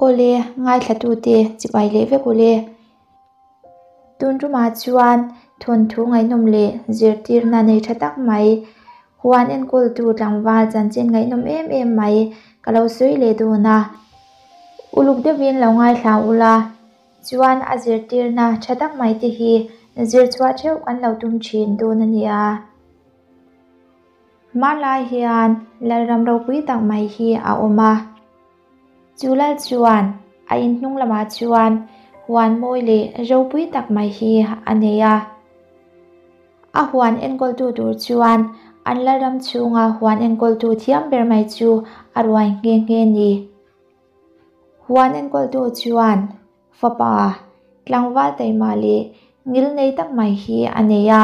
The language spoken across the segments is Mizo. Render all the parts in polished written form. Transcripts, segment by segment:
Awle, ngaithlatute chibai leh vek ule. Tun tumah chuan thawnthu ngaihnawm leh zirtirna nei tha tak mai, huan enkawltu tlangval chanchin ngaihnawm em em mai ka lo sawi leh dawn a. Uluk deuhin lo ngaithla ula, chuan a zirtirna tha tak mai te hi zir chhuah theuh kan lo tum thin dawn a nia. Hmanlai hian Lalram ropui tak mai hi a awm a. Chu lal chuan a in hnung lamah chuan huan mawi leh ropui tak mai hi a nei a. A huan enkawltu tur chuan an lalram chhunga huan enkawltu thiam ber mai chu a ruai nghe nghe ni. Huan enkawltu chuan fapa tlangval taima leh ngil nei tak mai hi a nei a.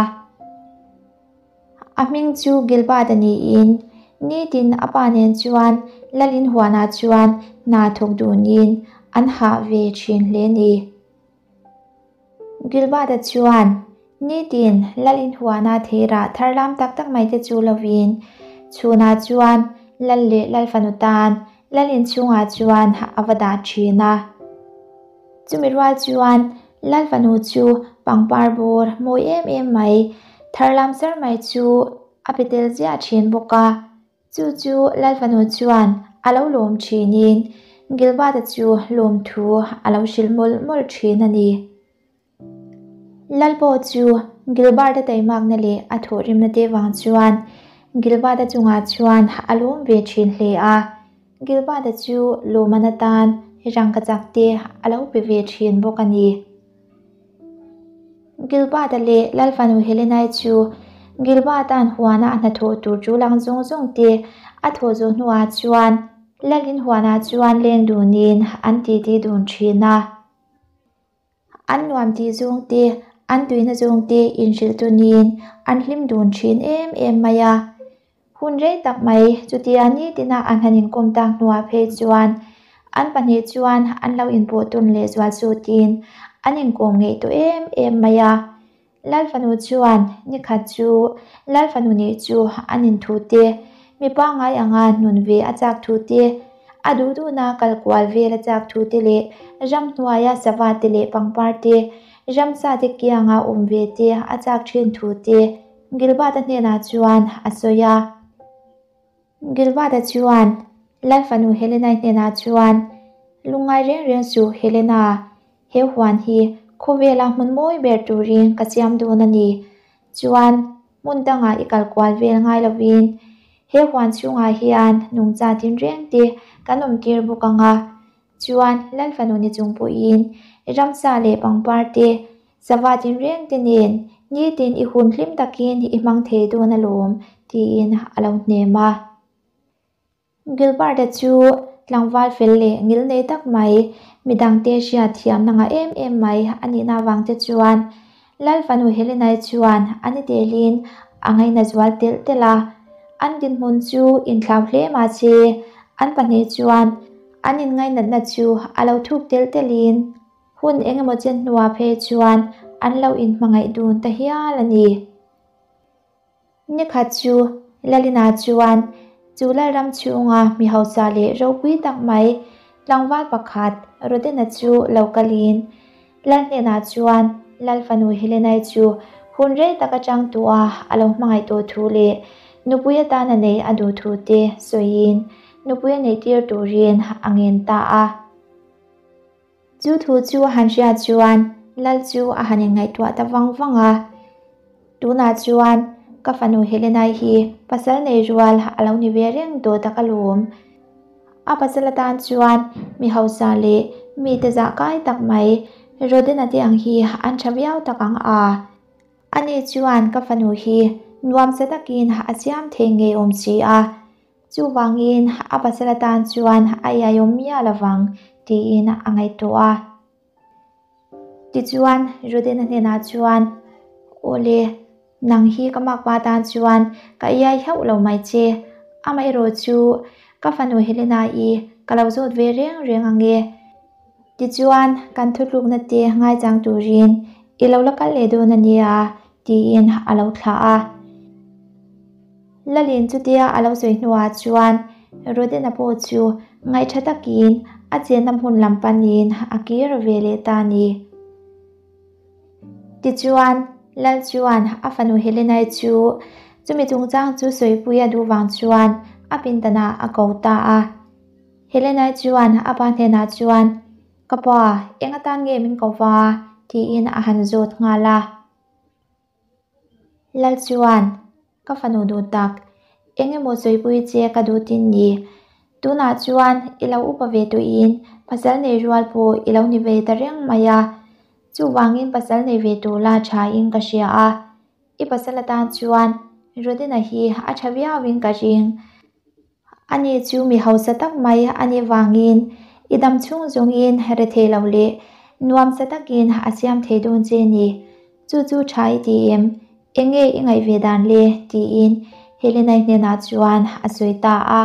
A hming chu Gilbert a niin, nitin a pa nen chuan Lalin huanah chuan hna thawk dunin an hah ve thin hle ni. Gilbert-a chuan nitin Lalin huana theirah tharlam tak tak mai te chu lovin chhunah chuan Lal leh Lal fanu tan Lalin chhungah chuan a va dah thin a. Chumi rual chuan Lal fanu chu pangpar bawr mawi em em mai, tharlam sar mai chu a pe tel ziah thin bawk a. Chu chu Lal fanu chuan a lo lawm thinin Gilbert-a chu lawmthu a lo hrilh mawlh mawlh thin a ni. Lal pawh chu Gilbert-a taimakna leh a thawhrimna te vang chuan Gilbert-a chungah chuan a lawm ve thin hle a. Gilbert-a chu lawmman atan rangkachak te a lo pe ve thin bawk a ni. Gilbert-a leh Lal fanu Helena-i chu Gilbert-a'n huana a hnathawh tur chu lang zawng zawng te a thawh zawh hnuah chuan Lalin huanah chuan leng dunin an titi dun thin a. An nuam tih zawng te, an tuina zawng te inhrilh tunin an hlim dun thin em em mai a. Hun rei tak mai chutia nitina an han inkawm tak hnuah phei chuan an pahnih chuan an lo inpawh tawn leh zual chutin an inkawm ngeih tawh em em mai a. Lal fanu chuan ni khat chu Lal fanu nih chu a nin thu te, mi pangngai anga nun ve a chak thu te, a duh duhna kal kual vel a chak thu te leh ramhnuaia sava te leh pangpar te, ramsa te kianga awm ve te a chak thin thu te Gilbert-a hnenah chuan a sawi a. Gilbert-a chuan Lal fanu Helena-i hnenah chuan, Lungngai reng reng suh Helena, he huan hi khawvela hmun mawi ber turin ka siam dawn a ni. Chuan hmun dangah i kal kual vel ngai lovin he huan chhungah hian nungcha tinreng te kan awm tir bawk ang a. Chuan Lal fanu ni chung pawhin ramsa leh pangpar te Sava tinreng te nen nitin i hun hlim takin i hmang thei dawn alawm, tiin a lo hnem a. Gilbert-a chu tlangval fel leh ngil nei tak mai, midangte hriat thiamna ngah em em mai a nihna avang te chuan Lal fanu Helena-i chuan a ni telin a ngaina zual telh telh a. An dinhmun chu inthlau hle mahse an pahnih chuan an inngainatna chu a lo thuk telh telhin Hun engemaw chen hnuah phei chuan an lo inhmangaih dun ta hial a ni. Nikhat chu Lalina chuan chu Lalram chhunga mi hausa leh ropui tak mai tlangval pakhat Rodena chu lo kalin Lal hnenah chuan Lal fanu Helenai chu hun rei tak atang tawha a lo hmangaih tawh thu leh nupui atana neih a duh thu te sawiin nupui a neihtir turin a ngen ta a. Chu thu chu a han hriat chuan Lal chu a han inngaihtuah ta vang vang a. Tunah chuan ka fanu Helenai hi pasal nei rual a lo ni ve reng tawh tak alawm. A pasal atan chuan mi hausa leh mite zah kai tak mai Rodena te ang hi an tha viau tak ang a. Ani chuan ka fanu hi nuamsa takin a siam thei ngei awm si a. Chuvangin a pasal atan chuan a iaiawm miah lovang tiin a ngaihtuah a. Tichuan Rudena hnenah chuan, Awle, nang hi ka makpa tan chuan ka iai hauh lo mai che, amaherawh chu ka fanu Helena-i ka lo zawt ve reng reng ang e. Tichuan kan thutlukna te ngaichang turin i lo la kal leh dawn a nia tiin a lo thlah a. Lalin chutia a lo sawi hnuah chuan Rodena pawh chu ngaihtha takin a chenna hmun lam panin a kir ve leh ta a ni. Tichuan, Lal chuan a fanu Helenai chu chumi chungchang chu sawipui a duh vang chuan a pindanah a ko ta a. Helenai chuan a pa hnenah chuan, Ka pa, eng atan nge min ko va? tiin a han zawt nghal a. Lal chuan, Ka fanu duh tak, eng emaw sawipui che ka duh tin ni? Tunah chuan i lo upa ve tuihin pasal nei rual pawh i lo ni ve ta reng mai a, chuvangin pasal nei ve tur la thain ka hria a, i pasal atan chuan Rodina hi a tha viauin ka ring. Ani chu mi hausa tak mai a nih vangin i dam chhung zawngin re thei lo leh nuamsa takin a siam thei dawn che ni. Chu chu tha i ti em? Eng nge i ngaih ve dan le? tiin Helena-i hnenah chuan a sawi ta a.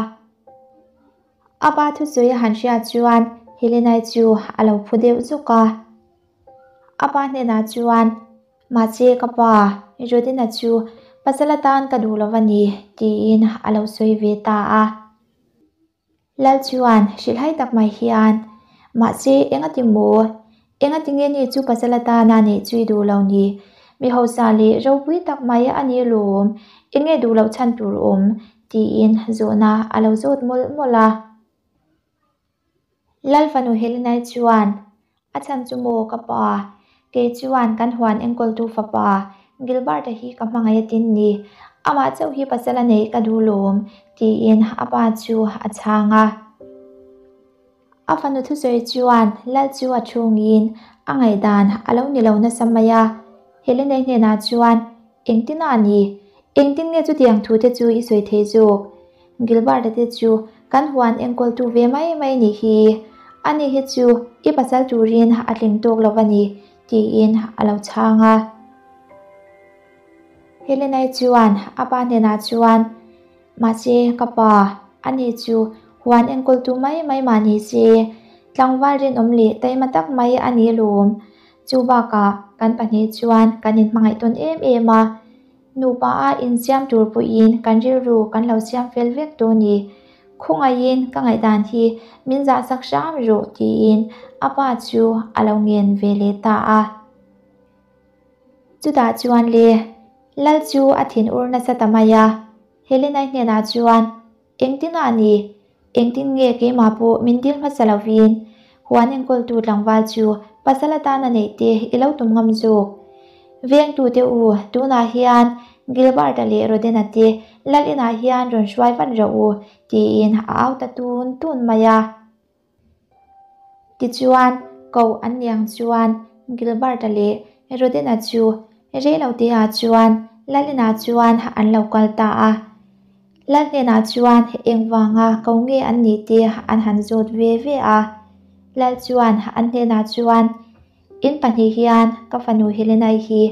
A pa thusawi a han hriat chuan Helena-i chu a lo phu deuh zuk a. A pa hnenah chuan, Mahse ka pa, Jodina chu pasal atan ka duh lo a ni, tiin a lo sawi ve ta a. Lal chuan hrilhhai tak mai hian, Mahse engati maw? Engati nge ni chu pasal atana neih chu i duh lo ni? Mi hausa leh ropui tak mai a ni lawm, enge duh loh chhan tur awm? tiin zawhna a lo zawt mawlh mawlh a. Lal fanu Helenai chuan, A chhan chu maw ka pa? Kei chuan kan huan enkawltu fapa Gilbert-a hi ka hmangaih a tin ni. Amah chauh hi pasal a neih ka duh lawm, tiin a pa chu a chhang a. A fanu thusawi chuan Lal chu a chhungin a ngaihdan a lo ni lo nasa mai a. Helenai hnenah chuan, Engtin a ni? Engtin nge chutiang thute chu i sawi thei zawk? Gilbert-a te chu kan huan enkawltu ve mai mai nih hi, ani hi chu i pasal turin a tling tawk lo a ni, tiin a lo chhang a. Helena-i chuan a pa hnenah chuan, Mahse, ka pa, ani chu huan enkawltu mai mai mah ni se, tlangval rinawm leh taima tak mai a ni lawm. Chu bakah kan pahnih chuan kan inhmangaih tawn em em a. Nupa a insiam tur pawhin kan rilru kan lo siam fel vek tawh ni. Khawngaihin ka ngaihdan hi min zahsak hram rawh tiin a pa chu a lo ngen ve leh ta a. Chutah chuan le, Lal chu a thinur nasa ta mai a, Helena-i hnenah chuan, Engtin a ni? Engtin nge keimah pawh min dil hmasa lovin huan enkawltu tlangval chu pasal atana neih te i lo tum ngam zawk? Vengtute u, tunah hian Gilbert-a leh Rodena te lal inah hian rawn hruai vat rawh u, tiin a au ta tun tun mai a. Tichuan, koh an ni ang chuan Gilbert-a leh Rodena chu reiloteah chuan Lalina chuan an lo kal ta a. Lal hnenah chuan engvanga ko nge an nih te an han zawt ve ve a. Lal chuan an hnenah chuan, In pahnih hian ka fanu Helena-i hi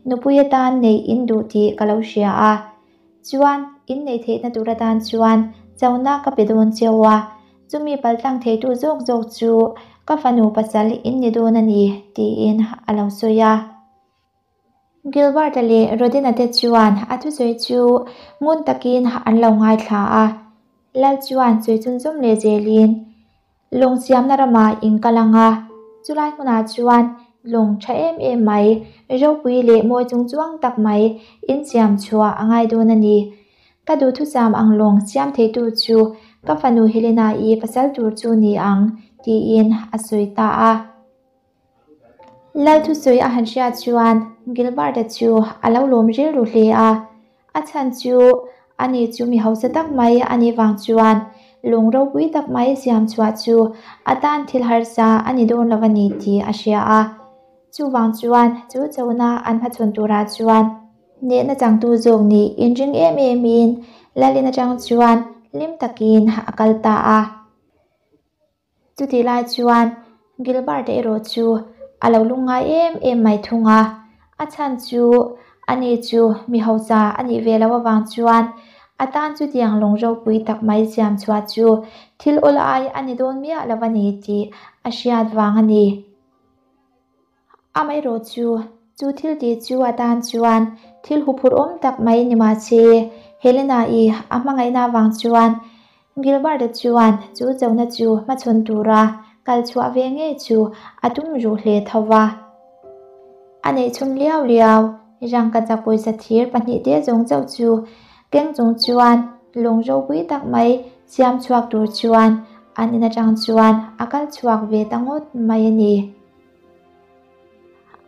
nupui atan neih in duh tih ka lo hria a. Chuan, in neih theihna tur atan chuan chona ka pe dawn cheu a, chumi paltlang theitu zawk zawk chu ka fanu pasal in ni dawn a ni, tiin a lo sawi a. Gilbert-a leh Rodina te chuan a thusawi chu ngun takin an lo ngaithla a, Lal chuan sawi chhunzawm leh zelin, Lawng siamna ramah in kal ang a, chulai hmunah chuan lawng tha em em mai, ropui leh mawi chung chuang tak mai in siam chhuah a ngai dawn a ni. Ka duhthusam ang lawng siam theitu chu ka fanu Helena-i pasal tur chu ni ang, tiin a sawi ta a. Lal thusawi a han hriat chuan Gilbert-a chu a lo lawm rilru hle a, a chhan chu ani chu mi hausa tak mai a nih vang chuan lung ropui tak mai siam chhuah chu a tan thil harsa a ni dawn lo a ni tih a hria a. Chuvang chuan chu chona an hmachhawn turah chuan hnehna changtu zawk nih inring em emin Lalin atang chuan hlim takin a kal ta a. Chutih lai chuan Gilbert-a erawh chu a lo lungngai em em mai thung a, a chhan chu ani chu mi hausa a nih ve loh avang chuan a tan chutiang lawng ropui tak mai siam chhuah chu thil awl ai a ni dawn miah lo a ni tih a hriat vang a ni. Amaherawh chu, chu thil tih chu a tan chuan thil huphurh awm tak mai ni mah se, Helena-i a hmangaihna avang chuan Gilbert-a chuan chu chona chu hmachhawn tura kal chhuah ve ngei chu a tum ruh hle tho va. A neih chhun liau liau rangkachak pawisa thir pahnihte zawng chauh chu keng chung chuan lung ropui tak mai siam chhuak tur chuan an in atang chuan a kal chhuak ve ta ngawt mai a ni.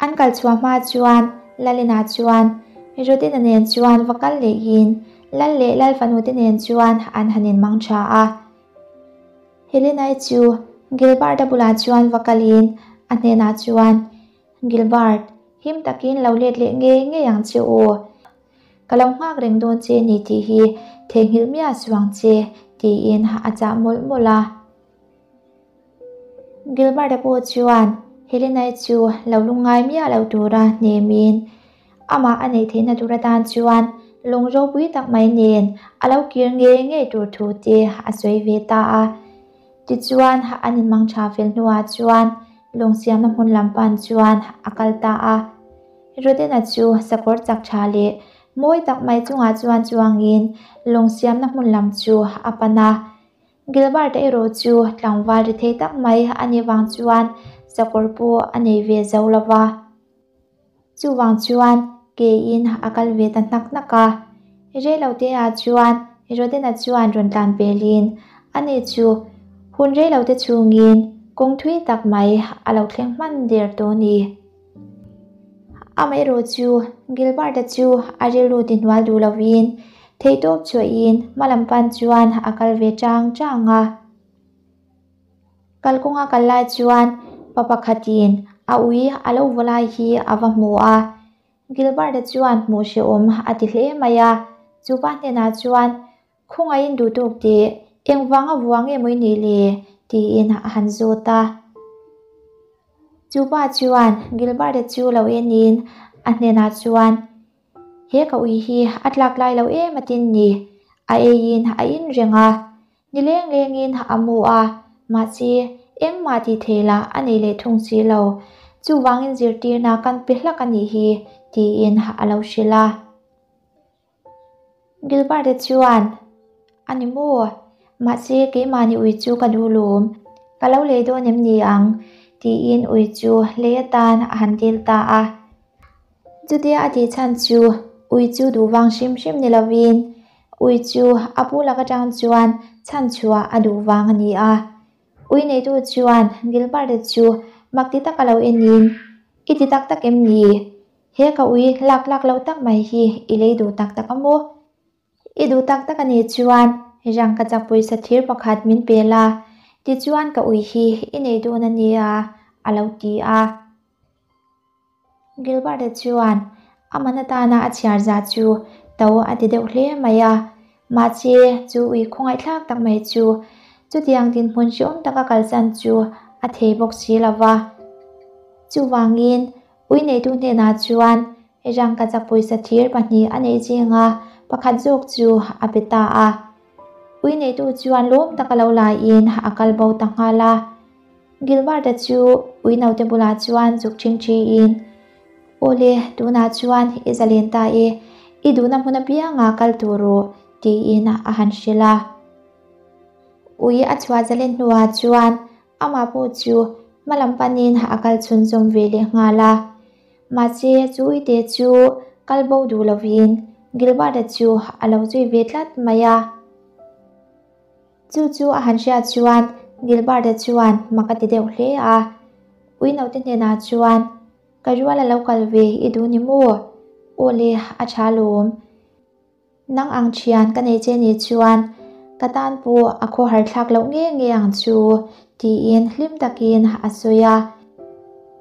An kal chhuah hma chuan Lalina chuan Rodina nen chuan va kal lehin Lal leh Lal fanute nen chuan an han inmang tha a. Helena-i chu Gilbert-a bulah chuan va kalin a hnenah chuan, Gilbert, him takin lo let leh ngei ngei ang che u. Ka lo nghak reng dawn che ni tih hi theihnghilh miah suh ang che, tiin a chah mawlh mawlh a. Gilbert-a pawh chuan Helena-i chu lo lungngai miah lo tura hnemin amah a neih theihna tur atan chuan lung ropui tak mai nen a lo kir ngei ngei tur thu te a sawi ve ta a. Tichuan an inmang tha fel hnuah chuan lung siamna hmun lam pan chuan a kal ta a. Rodena chu sakawr chak tha leh mawi tak mai chungah chuan chuangin lung siamna hmun lam chu a pan a. Gilbert-a erawh chu tlangval ri thei tak mai a nih vang chuan sakawr pawh a nei ve zo lo va. Chuvang chuan keiin a kal ve ta hnak hnak a. Reilote-ah chuan Rodena chuan rawn tlan pelin ani chu hun reilote chhungin kawng thui tak mai a lo thleng hman der tawh a ni. Amaherawh chu Gilbert-a chu a rilru ti hnual duh lovin theihtawp chhuahin hma lam pan chuan a kal ve chang chang a. Kalkawnga kal lai chuan pa pakhatin a ui a lo vaw lai hi a va hmu a. Gilbert-a chuan hmuh hrehawm a ti hle mai a, chu pa hnenah chuan Khawngaihin duh tawk teh, engvanga vua nge maw i nih le? tiin a han zawt a. Chu pa chuan Gilbert-a chu lo enin a hnenah chuan, He ka ui hi a tlak lai lo em atin ni, a eiin a in reng a, ni leng lengin a mu a, mahse engmah tih theih lah a nei leh thung si lo, chuvangin zirtirna kan pe hlak a nih hi, tiin a lo hrilh a. Gilbert-a chuan, A ni maw? Mahse, keimahni ui chu ka duh lawm. Ka lo lei dawn em ni ang? tiin ui chu lei atan a han dil ta a. Chutia a tih chhan chu ui chu duh vang hrim hrim ni lovin ui chu a pu lak atang chuan chhan chhuah a duh vang a ni a. Ui neitu chuan Gilbert-a chu mak ti taka lo enin, I ti tak tak em ni? He ka ui lak lak lo tak mai hi i lei duh tak tak a maw? I duh tak tak a nih chuan rangka chak pawisa thir pakhat min pe la, tichuan ka ui hi i nei dawn a nia, a lo ti a. Gilbert-a chuan a man atana a chhiar zah chu to a ti deuh hle mai a, mahse chu ui khawngaihthlak tak mai chu chutiang dinhmun hrehawm taka kalsan chu a thei bawk si lo va. Chuvangin Ui neitu hnenah chuan rangkachak pawisa thir pahnih a neih zinga pakhat zawk chu a pe ta a. Ui neitu chuan lawm taka lo laiin a kal bo ta nghal a. Gilbert-a chu ui naute bulah chuan zuk ṭhing ṭhiin, Awle, tunah chuan i zalen ta e, i duhna hmun apiangah kal tur rawh, tiin a han hrilh a. Ui a chhuah zalen hnuah chuan Amah pawh chu hma lam panin a kal chhunzawm ve leh nghal a. Mahse, chu uite chu kal bo duh lovin Gilbert-a chu a lo zui ve tlat mai a. Chu chu a han hriat chuan Gilbert-a chuan mak a ti deuh hle a. Ui naute hnenah chuan, Ka rual a lo kal ve i duh ni maw? Aw le, a tha lawm. Nang ang thian ka nei che nih chuan ka tan pawh a khawhar thlak loh nge nge ang chu tiin hlim takin a sawi a.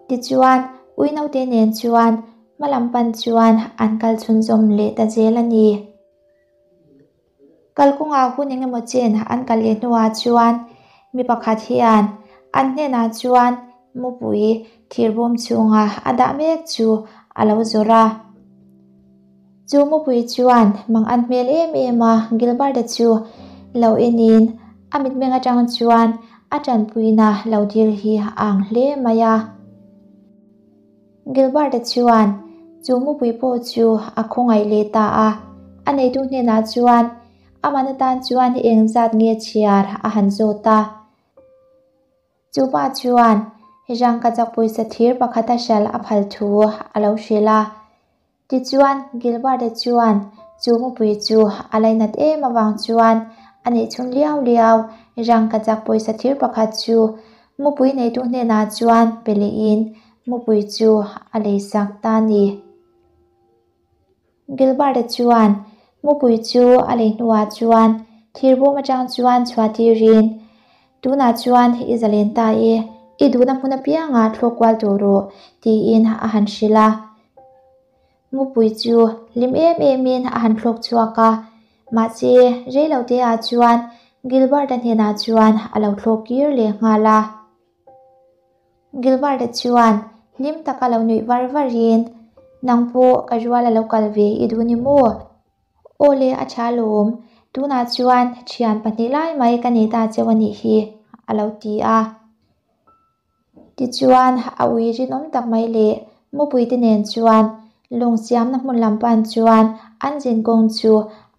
Tichuan ui naute nen chuan hma lam pan chuan an kal chhunzawm leh ta zel a ni. Kalkawngah hun engemaw chen an kal leh hnuah chuan mi pakhat hian an hnenah chuan mupui thirbawm chhunga a dah mek chu a lo zawrh a. Chu mupui chuan mang an hmel em em a, Gilbert-a chu lo enin a mitmeng atang chuan a tanpuina lo dil hi a ang hle mai a. Gilbert-a chuan chu mupui pawh chu a khawngaih leh ta a, a neitu hnenah chuan a man atan chuan engzat nge chhiar a han zawt a. Chu pa chuan rangkachak pawisa thir pakhata hralh a phal thu a lo hrilh a. Tichuan, Gilbert-a chuan chu mupui chu a lainat em avang chuan a neih chhun liau liau rangkachak pawisa thir pakhat chu mupui neitu hnenah chuan pe lehin mupui chu a leisak ta a ni. Gilbert-a chuan mupui chu a lei hnuah chuan thirbawm atang chuan chhuah tirin, Tunah chuan i zalen ta e, i duhna hmun apiangah thlawk kual tawh rawh, tiin a han hrilh a. Mupui chu hlim em emin a han thlawk chhuak a, mahse reiloteah chuan Gilbert-a hnenah chuan a lo thlawk kir leh nghal a. Gilbert-a chuan hlim taka lo nuih var varin, Nang pawh ka rual a lo kal ve i duh ni maw? Aw le, a tha lawm. Tunah chuan thian pahnih lai mai ka nei ta cheu a nih hi, a lo ti a. Tichuan, a ui rinawm tak mai leh mupuite nen chuan lawng siamna hmun lam pan chuan an zinkawng chu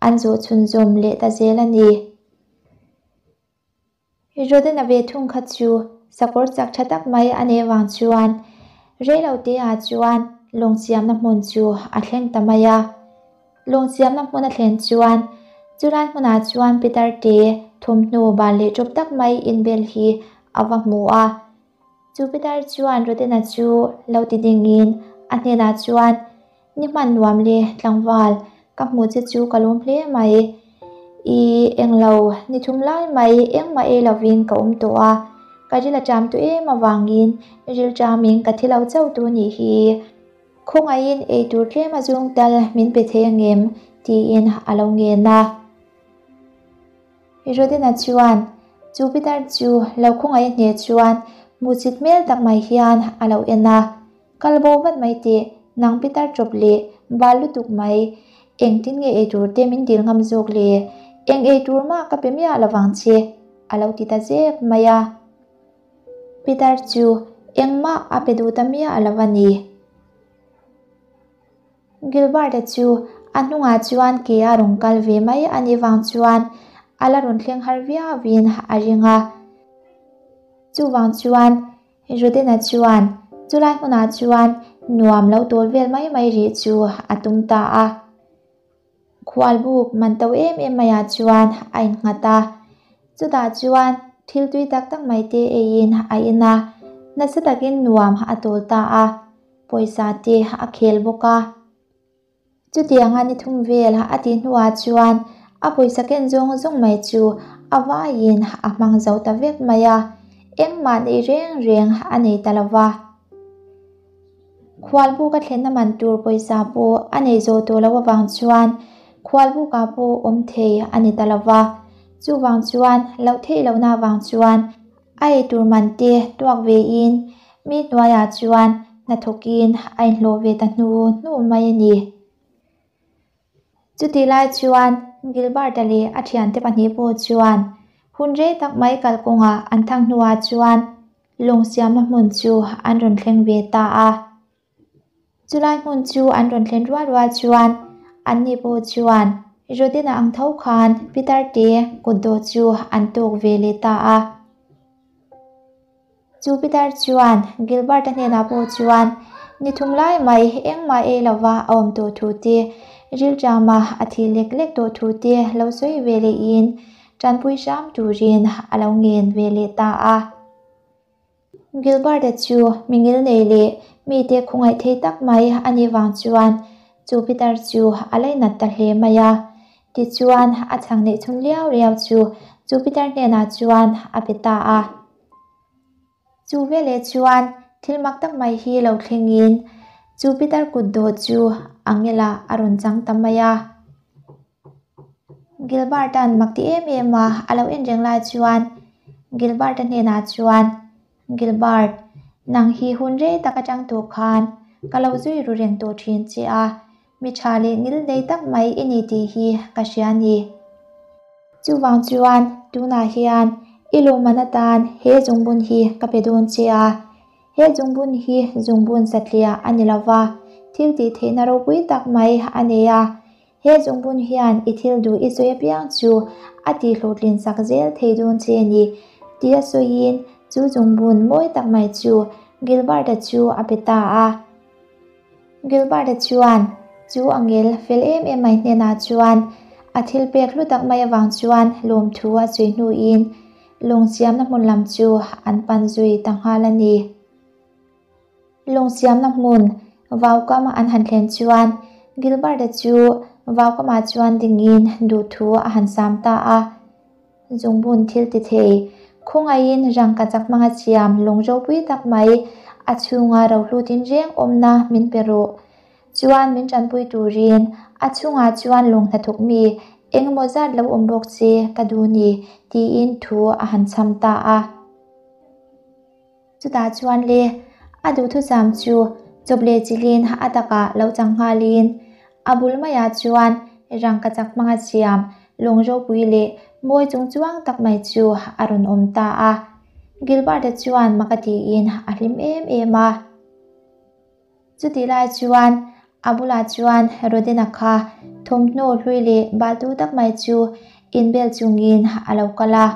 an zawh chhunzawm leh ta zel a ni. Rodena ve thung kha chu sakawr chak tha tak mai a neih vang chuan reilo te ah chuan lawng siamna hmun chu a thleng ta mai a. Lawng siamna hmun a thlen chuan chulai hmunah chuan Peter te thawmhnaw ban leh tawp tak mai inbel hi a va hmu a. Chu Peter chuan Rodena chu lo ti dingin a hnenah chuan Ni hman nuam le tlangval, ka hmuh che chu ka lawm hle mai. I englo ni thum lai mai engmah ei lovin ka awm tawh a, ka ril a ṭam tawh em avangin ril ṭamin ka thi lo chauh tu nih hi. Khawngaihin ei tur tlem a zung tal min pe thei angem? tiin a lo ngen a. Rodina chuan chu pitar chu lo khawngaih hneh chuan hmuhchit hmel tak mai hian a lo en a. Kal bo vat mai teh, nang pitar chawp leh bal lutuk mai, engtin nge eitur te min dil ngam zawk le, eng eitur mah ka pe miah lovang che, a lo ti ta zek mai a. Pitar chu engmah a pe duh ta miah lo a ni. Gilbert-a chu a hnungah chuan ke a rawn kal ve mai a nih vang chuan a la rawn thleng har viauin a ring a. Chuvang chuan Rodena chuan chulai hmunah chuan nuam lo tawl vel mai mai rih chu a tum ta a. Khualbuk man to em em maiah chuan a innghat a, chutah chuan thil tui tak tak mai te eiin a in a, nasa takin nuam a tawl ta a, pawisa te a khel bawk a. Chutianga ni thum vel a tih hnuah chuan a pawisa ken zawng zawng mai chu a vaiin a hmang zo ta vek mai a, engmah neih reng reng a nei ta lo va. Khualbuk a thlenna man tur pawisa pawh a nei zawh tawh loh avang chuan khualbukah pawh awm thei a ni ta lo va, chuvang chuan loh theih lohna avang chuan a eitur man te tuak vein mi hnuaiah chuan hnathawkin a inhlawh ve ta hnu hnu mai a ni. Chutih lai chuan Gilbert-a leh a thiante pahnih pawh chuan hun rei tak mai kalkawngah an thang hnuah chuan lawng siamna hmun chu an rawn thleng ve ta a. Chulai hmun chu an rawn thlen rual rual chuan anni pawh chuan Rodina ang tho khan Peter te kutdawh chu an tawk ve leh ta a. Chu Peter chuan Gilbert-a hnenah pawh chuan ni thum lai mai engmah ei lova a awm tawh thu te, rilṭama a thih lek lek tawh thu te lo sawi ve lehin tanpui hram turin a lo ngen ve leh ta a. Gilbert-a chu mi ngilnei leh mite khawngaih thei tak mai a nih vang chuan chu Peter chu a lainat ta hle mai a. Tichuan a chhang neih chhun liau liau chu chu Peter hnenah chuan a pe ta a. Chu veleh chuan thil mak tak mai hi lo thlengin chu Peter kut dawh chu Angela a rawn chang ta mai a. Gilbert-a'n mak ti em em a, a lo en reng lai chuan Gilbert-a hnenah chuan, Gilbert, nang hi hun rei tak atang tawh khan ka lo zui ru reng tawh thin che a, mi tha leh ngil nei tak mai i ni tih hi ka hria a ni. Chuvang chuan tunah hian i lawmman atan he zungbun hi ka pe dawn che a, He zungbun hi zungbun satliah a ni lova, thil tih theihna ropui tak mai a nei a. He zungbun hian i thil duh i sawi apiang chu a tihhlawhtlin sak zel thei dawn che a ni, tia sawiin Chu zungbun mawi tak mai chu Gilbert-a chu a pe ta a. Gilbert-a chuan chu angel fel em em mai hnenah chuan a thil pek hlu tak mai avang chuan lawmthu a sawi hnuin lawng siamna hmun lam chu an pan zui ta nghal a ni. Lawng siamna hmun vaukam an han thlen chuan Gilbert-a chu vaukamah chuan dingin duhthu a han sam ta a. Zungbun thil ti thei, khawngaihin rangka chak hmanga siam lawng ropui tak mai a chhunga rohlu tinreng awmna min pe rawh. Chuan min tanpui turin a chhungah chuan lawng hnathawk mi engemaw zat lo awm bawk se ka duh ni tiin thu a han chham ta a. Chutah chuan le, a duhthusam chu chawp leh chilhin a takah lo chang nghalin a bul maiah chuan rangka chak hmanga siam lawng ropui leh mawi chung chuang tak mai chu a rawn awm ta a. Gilbert-a chuan mak a tiin a hlim em em a. Chutih lai chuan a bulah chuan Rodena kha thawmhnaw hlui leh baltu tak mai chu inbel chungin a lo kal a.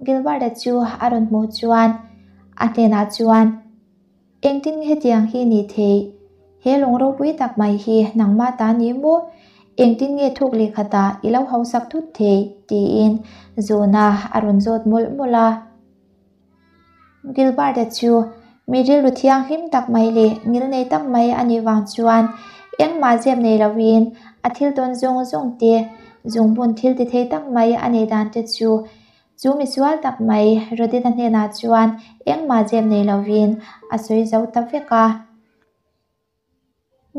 Gilbert-a chu a rawn hmuh chuan a hnenah chuan, Engtin nge hetiang hi ni theih? He lawng ropui tak mai hi nangmah ta ni maw? Engtin nge thuk leh khatah i lo hausak thut theih? tiin zawhna a rawn zawt mawlh mawlh a. Gilbert-a chu mi rilru thianghlim tak mai leh ngilnei tak mai a nih vang chuan engmah zep nei lovin a thil tawn zawng zawng te, zungbun thil ti thei tak mai a neih dan te chu chu misual tak mai Rodin-a hnenah chuan engmah zep nei lovin a sawi zo ta vek a.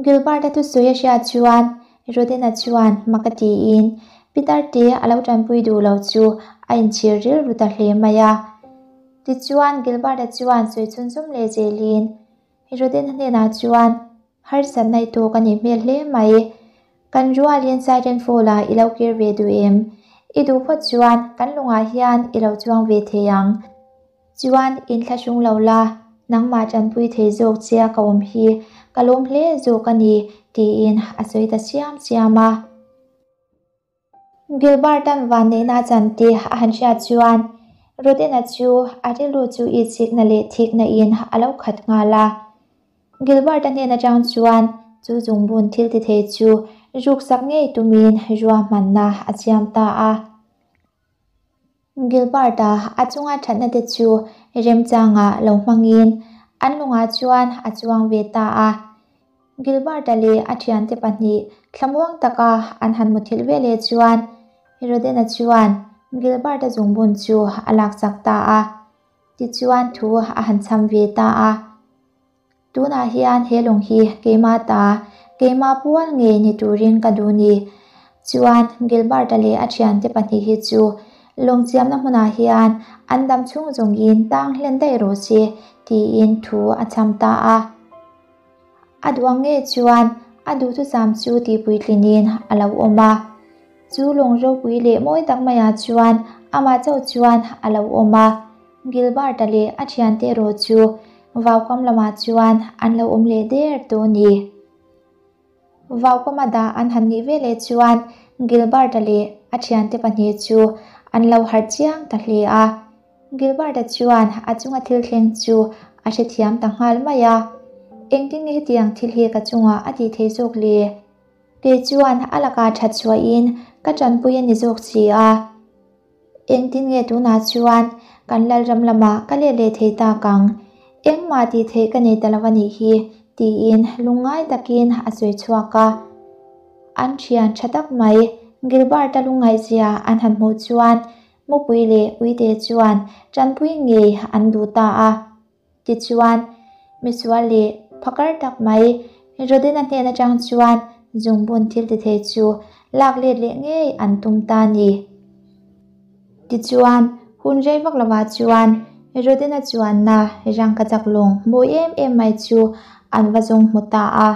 Gilbert-a thusawi a hriat chuan Rodin-a chuan mak a tiin Peter te a lo tanpui duh lo chu a inchhir rilru ta hle mai a. Tichuan Gilbert-a chuan sawi chhunzawm leh zelin Rodin-a hnenah chuan harsatna i tawk a nih hmel hle mai. Kan rualin Siren Fall-ah i lo kir ve duh em? I duh phawt chuan kan lungah hian i lo chuang ve thei ang. Chuan inthlahrung lo la, nangmah tanpui thei zawk che a ka awm hi ka lawm hle zawk a ni, tiin a sawi ta siam siam a. Gilbert-a'n vanneihna a chan tih a han hriat chuan Rodin-a chu a rilru chu itsikna leh thikna in a lo khat nghal a. Gilbert-a hnen atang chuan chu zungbun thil ti thei chu ruksak ngei tumin ruahmanna a siam ta a. Gilbert-a a chunga thatna te chu remchanga lo hmangin an lungah chuan a chuang ve ta a. Gilbert-a leh a thiante pahnih thlamuang taka an han muthilh ve leh chuan Rodin-a chuan Gilbert-a zungbun chu a laksak ta a, tichuan thu a han chham ve ta a. Tunah hian he lawng hi keimah ta, keimah pual ngei ni turin ka duh ni. Chuan Gilbert-a leh a thiante pahnih hi chu lawng chiamna hmunah hian an dam chhung zawngin tang hlen daih rawh se tiin thu a chham ta a. A duh ang nge chuan a duhthusam chu tihpuitlinin a lo awm a. Chu lawng ropui leh mawi tak maiah chuan amah chauh chuan a lo awm a. Gilbert-a leh a thiante erawh chu vaukam lamah chuan an lo awm leh der tawh a ni. Vaukama dah an han nih veleh chuan Gilbert-a leh a thiante pahnih chu an lo harh chiang ta hle a. Gilbert-a chuan a chunga thil thleng chu a hrethiam ta nghal mai a, Engtin nge hetiang thil hi ka chungah a tih theih zawk le? Kei chuan a lakah that chhuahin ka tanpui a ni zawk si a. Engtin nge tunah chuan kan Lalram lamah ka let leh thei tak ang? Engmah tih theih ka nei ta lo a nih hi, tiin lungngai takin a sawi chhuak a. An thian tha tak mai Gilbert-a lungngaihzia an han hmuh chuan Mupui leh Uite chuan tanpui ngei an duh ta a. Tichuan, misual leh phakar tak mai Rodin-a hnen atang chuan zungbun thil ti thei chu lak let leh ngei an tum ta a ni. Tichuan, hun rei vak lovah chuan Rodin-a chuanna rangkachak lawng mawi em em mai chu an va zawng hmu ta a.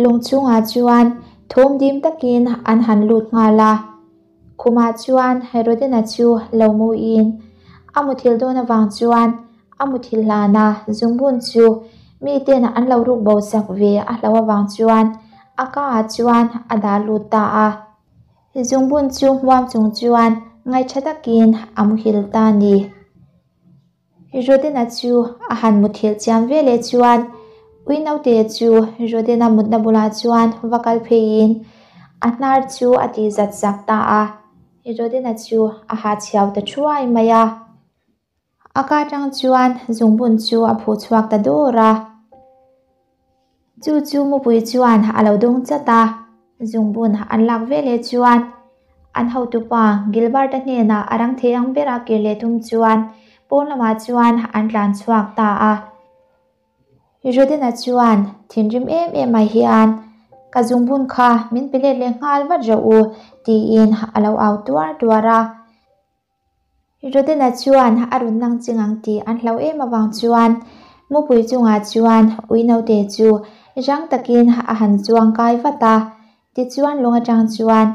Lawng chhungah chuan thawm dim takin an han lut nghal a. Khumah chuan Herodena chu lo muin a muthilh dawn avang chuan a muthilh hlana zungbun chu miten an lo ruk bo sak ve a hlo avang chuan a kaah chuan a dah lut ta a. Zungbun chu hmuam chung chuan ngaihṭha takin a muhil ta a ni. Rodena chu a han muthilh chiam veleh chuan ui naute chu Rodena mutna bulah chuan va kal pheiin a hnar chu a tih zat zak ta a. Rodena chu a hahchhiau ta thuai mai a. A ka atang chuan zungbun chu a phuh chhuak ta dawr a. Chu chu mupui chuan a lo dawng chat a, zungbun an lak veleh chuan an hotupa Gilbert-a hnenah a rang thei ang bera kir leh tum chuan pawn lamah chuan an tlan chhuak ta a. Rodena chuan thinrim em em ah hian ka zungbun kha min pe let leh nghal vat rawh u tiin a lo au tuar tuar a. Rodena chuan a rawn nang ching ang tih an hlau em avang chuan mupui chungah chuan ui naute chu rang takin a han chuang kai vat a, tichuan lung atang chuan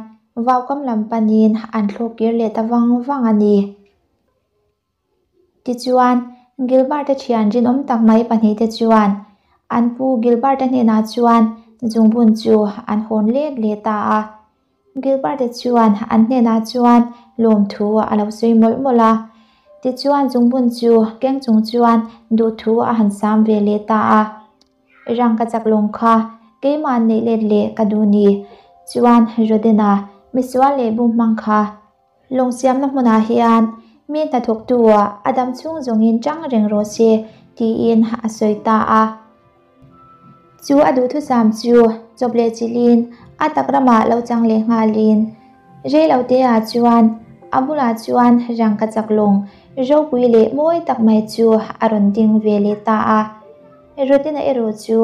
vaukam lam panin an thlawk kir leh ta vang vang a ni. Tichuan, Gilbert-a thian rinawm tak mai pahnihte chuan an pu Gilbert-a hnenah chuan zungbun chu an hawn let leh ta a. Gilbert-a chuan an hnenah chuan lawmthu a lo sawi mawlh mawlh a. Tichuan zungbun chu keng chung chuan duhthu a han sam ve leh ta a. Rang ka chak lawng kha keimah neih let leh ka duh ni. Chuan Rodena misual leh bum hmang kha Lawng siamna hmunah hian mi hnathawktu a dam chhung zawngin chang reng rawh se tiin a sawi ta a. Chu a duhthusam chu chawp leh chilhin a tak ramah lo chang leh nghalin reiloteah chuan a bulah chuan rangkachak lawng ropui leh mawi tak mai chu a rawn ding ve leh ta a. Rutina erawh chu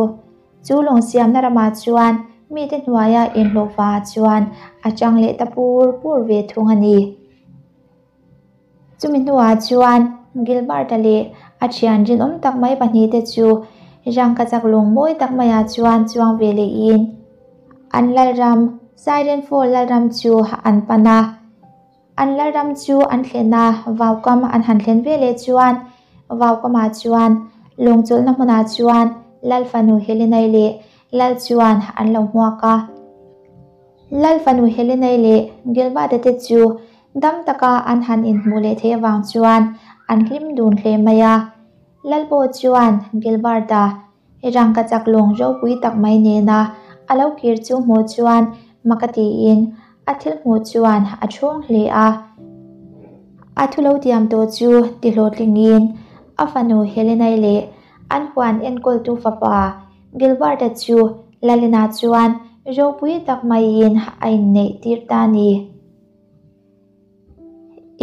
Chu lawng siamna ramah chuan mite hnuaia inhlawhfa chuan a chang leh ta pur pur ve thung a ni. Chumi hnuah chuan Gilbert-a leh a thian rinawm tak mai pahnihte chu rangkachak lawng mawi tak maiah chuan chuang ve lehin an lalram Siren Fall lalram chu an pan a. An lalram chu an thlen a, vaukam an han thlen ve leh chuan vaukamah chuan lawng chawlhna hmunah chuan Lal fanu Helenai leh Lal chuan an lo hmuak a. Lal fanu Helenai leh Gilbert-a te chu dam taka an han inhmuh leh theih avang chuan an hlim dun hle mai a. Lal pawh chuan Gilbert-a Rangkachak lawng ropui tak mai nena a lo kir chu hmuh chuan mak a tiin a thil hmuh chuan a chhawng hle a. A thu lo tiam tawh chu ti hlawhtlingin a fanu Helenai leh an huan enkawltu fapa Gilbert-a chu Lalina chuan ropui tak maiin a inneih tir ta a ni.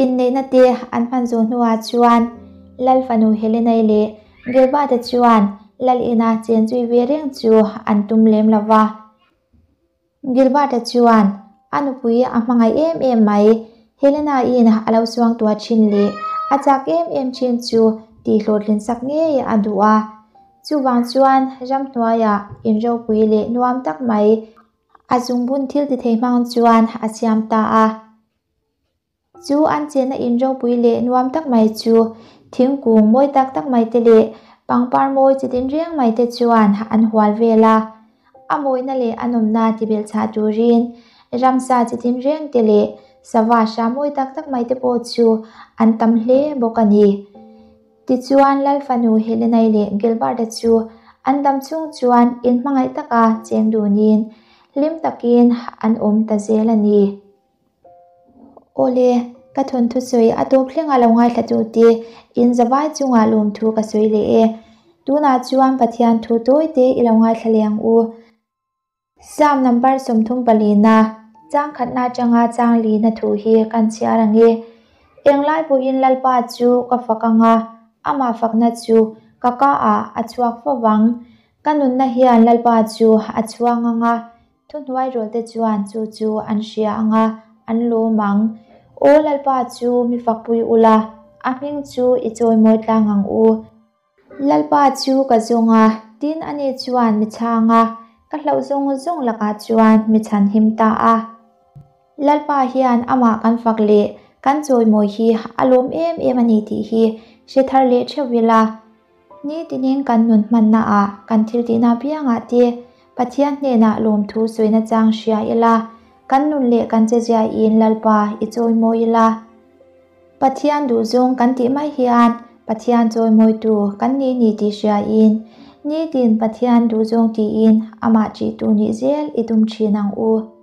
Inneihna te an hman zawh hnuah chuan Lal fanu Helenai leh Gilbert-a chuan Lal ina chen zui ve reng chu an tum lem lo va. Gilbert-a chuan a nupui a hmangaih em em mai, Helena-in a lo suang tuah thin leh a chak em em thin chu tihhlawhtlin sak ngei a duh a. Chuvang chuan ramhnuaiah inropui leh nuam tak mai A zungbun thil ti thei hmang chuan a siam ta a. Chu an chenna in ropui leh nuam tak mai chu thingkung mawi tak tak mai te leh pangpar mawi chi tin reng mai te chuan an hual vel a. A mawina leh a nawmna ti belh chhah turin ramsa chi tin reng te leh sava hra mawi tak tak mai te pawh chu an tam hle bawk a ni. Tichuan, Lal fanu Helenai leh Gilbert-a chu an dam chhung chuan inhmangaih taka cheng dunin hlim takin an awm ta zel a ni. Awle, ka thawnthu sawi a tawp thleng a lo ngaithla tu te in zavai chungah lawmthu ka sawi leh e. Tunah chuan Pathian thu tawi te i lo ngaithla leh ang u. Psalm number 34-na chang khatna atanga chang lina thu hi kan chhiar ang e. Englai pawhin Lalpa chu ka fak ang a, amah fakna chu ka ka ah a chhuak fo vang. Ka nunna hian Lalpa chu a chhuang ang a, thuhnuai rawlte chuan chu chu an hria ang a, an lawm ang. Aw Lalpa chu mi fakpui ula, a hming chu i chawimawi tlang ang u. Lalpa chu ka zawng a, tin ani chuan mi chhang a, ka hlauh zawng zawng lakah chuan mi chhan him ta a. Lalpa hian amah kan fak leh kan chawimawi hi a lawm em em a ni tih hi hre thar leh theuh ila. Nitinin kan nun hmanna ah kan thil tihna apiangah te Pathian hnenah lawmthu sawina chang hria ila, kan nun leh kan cheziain Lalpa i chawimawi ila. Pathian duhzawng kan tih mai hian. Pathian chawimawitu kan ni ni tih hriain, nitin Pathian duhzawng tiin amah ṭihtu nih zel i tum ṭhin ang u.